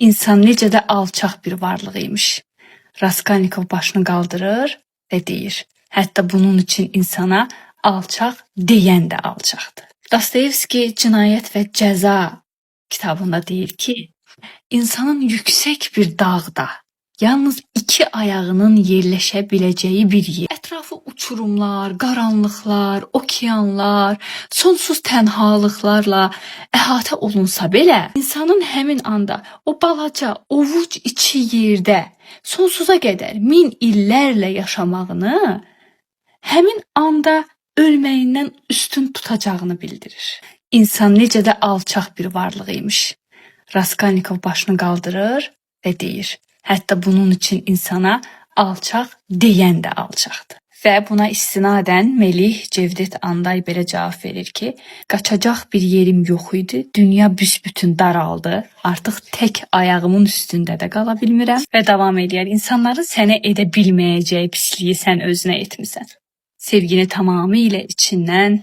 İnsan necə də alçaq bir varlıq imiş. Raskolnikov başını qaldırır və deyir: Hətta bunun üçün insana alçaq deyən də alçaqdır. Dostoyevski Cinayət və Cəza kitabında deyir ki, insanın yüksək bir dağda yalnız iki ayağının yerləşə biləcəyi bir yer. Ətrafı uçurumlar, qaranlıqlar, okeanlar, sonsuz tənhalıqlarla əhatə olunsa belə, insanın həmin anda o balaca ovuc içi yerdə sonsuza qədər min illərlə yaşamağını həmin anda ölməyindən üstün tutacağını bildirir. İnsan necə də alçaq bir varlıq imiş. Raskolnikov başını qaldırır və deyir: Hətta bunun üçün insana alçaq deyən də alçaqdır. Və buna istinadən Melih Cevdet Anday belə cavab verir ki, qaçacaq bir yerim yox idi, dünya büsbütün daraldı, artıq tək ayağımın üstündə də qala bilmirəm və davam eləyər. İnsanların sənə edə bilməyəcəyi pisliyi sən özünə etmisən. Sevgini tamamilə içindən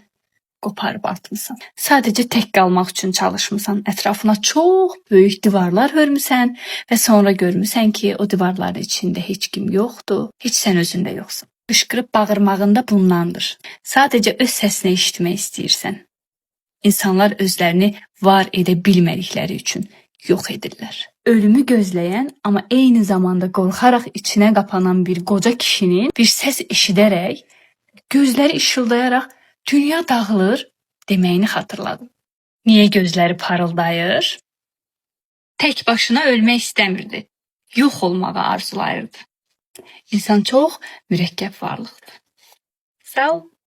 qoparıb atmısan. Sadəcə tək qalmaq üçün çalışmısan. Ətrafına çox böyük divarlar hörmüsən və sonra görmüsən ki, o divarların içində heç kim yoxdur, heç sən özün də yoxsan. Qışqırıb bağırmağın da bundandır. Sadəcə öz səsini eşitmək istəyirsən. İnsanlar özlərini var edə bilmədikləri üçün yox edirlər. Ölümü gözləyən, amma eyni zamanda qorxaraq içinə qapanan bir qoca kişinin bir səs eşidərək gözləri işıldayaraq dünya dağılır deməyini xatırladım. Niyə gözləri parıldayır? Tək başına ölmək istəmirdi. Yox olmağı arzulayırdı. İnsan çox mürəkkəb varlıqdır. Sağ ol.